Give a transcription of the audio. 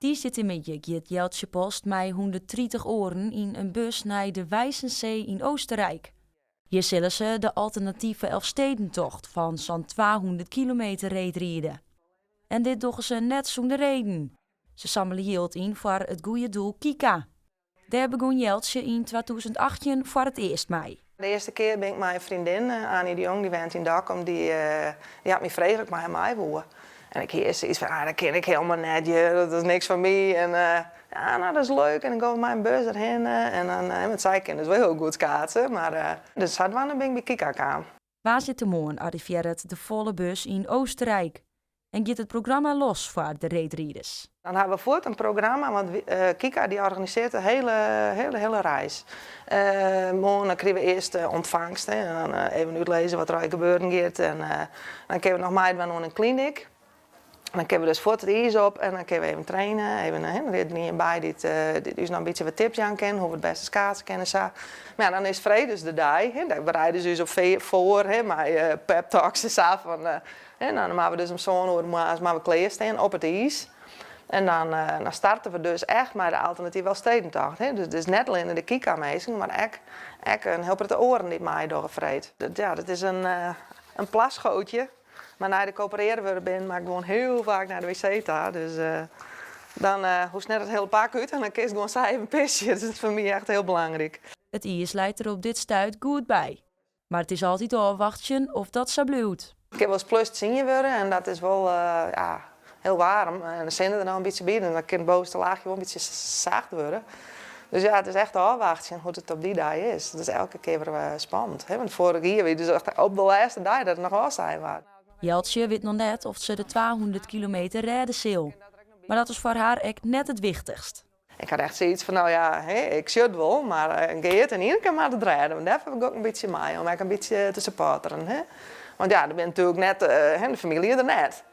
Tiisdeitemiddei giet Jeltsje Post mei 130 oaren yn in bus nei de Weissensee yn Oostenrijk. Hjir sille se de alternative Elfstedentocht fan sa'n 200 kilometer reedride. En dit dogge se net sûnder reden. Se sammelje jild yn foar it goede doel Kika. Dêr begûn Jeltsje yn 2018 foar it earst mei. De earste kear bin ik mei in freondin, Annie de Jong, dy wennet yn Dokkum, dy hat my frege oft ik mei har mei woe. En ik hie earst sayts fan, ah, dat kin ik hielendal net, dat is niks foar my. En ja, no, dat is leuk en dan gean we mei in bus derhinne. En dan, want sy kin dus wol hiel goed skaatse, mar dus sadwaande bin ik by Kika kaam. Woansdeitemoarn arrivearret de folle bus yn Oostenrijk en giet it programma los foar de reedriders. Dan hawwe we fuort in programma, want Kika dy organisearret de hiele, hiele, hiele reis. Moarn dan krije we earst de ûntfangst hè, en dan even útlizze wat der allegear gebeuren giet. En dan kinne we noch meidwaan oan in clinic. Dan kinne we dus fuort it iis op en dan kinne we even traine. Even, hè, der is der ien by dy't ús noch in bytsje wat tips jaan kin, hoe't we it bêste skaatse kinne en sa. Mar ja, dan is freed dus de dei, hè, dêr bereide se ús op foar, hè, mei pep talks en sa. Fan, hè, dan moatte we dus om sân oere moarns moatte we klear stean op it iis. En dan, dan starte we dus echt mei de alternative Elfstedentocht. Hè. Dus, dus net allinne de Kika-minsken, mar ek, ek in hiel protte oaren dy't meidogge freed. Ja, dat is in, in plasgootje. Mar nei't ik operearre wurden bin, moat ik gewoan hiel faak nei de wc ta. Dus dan hoechst net it hiele pak út en dan kinst gewoan sa even pisje. Dus dat is foar my echt hiel belangryk. It iis leit der op dit stuit goed by. Mar it is altyd ôfwachtsjen oft dat sa bliuwt. It kin wolris plus tsien wurde en dat is wol ja, hiel waarm. En de sinne der noch in bytsje by, dan kin it bovenste laachje wol in bytsje sacht wurde. Dus ja, it is echt ôfwachtsjen hoe't it op dy dei is. Dat is elke kear wer spannend. Hè? Want foarich jier wie dus echt op de lêste dei dat it noch ôfsein waard. Jeltsje wit noch net oft se de 200 kilometer rêde sil. Mar dat is foar har ek net it wichtichst. Ik had echt zoiets van, nou ja, hè, ik sjoch it wol, mar Geert en Ineke moatte it rêde. Want dêrfoar gean ik in bytsje mei, om ek in bytsje te supporteren. Hè. Want ja, der binne natuerlik net, hè, de famylje der net.